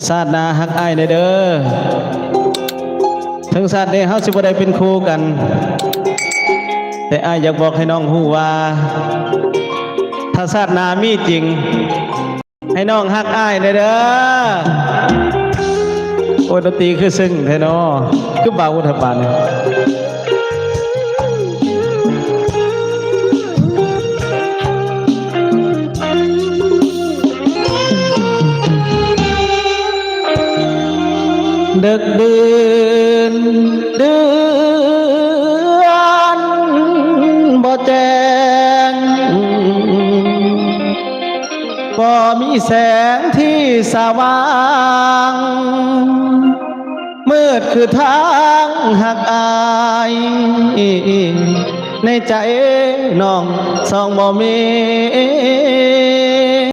ຊາດໜ້າຮັກອ້າຍແດ່ເດີ. ເຖິງຊາດນີ້ເຮົາຊິບໍ່ໄດ້ເປັນຄູ່ກັນ, ແຕ່ອ້າຍຢາກບອກໃຫ້ນ້ອງຮູ້ວ່າ ຖ້າຊາດໜ້າມີຈິງ ໃຫ້ນ້ອງຮັກອ້າຍແດ່ເດີ. ໂອ້ຍ ດົນຕີຄືຊຶ້ງແທ້ເນາະ, ຄືເບົາແທ້ບາດນີ້. ດຶກດື່ນເດືອນບໍ່ແຈ້ງ ບໍ່ມີແສງທີ່ສະຫວ່າງ ມືດຄືທາງຮັກອ້າຍ ໃນໃຈນ້ອງຊ່ອງບໍ່ມີ.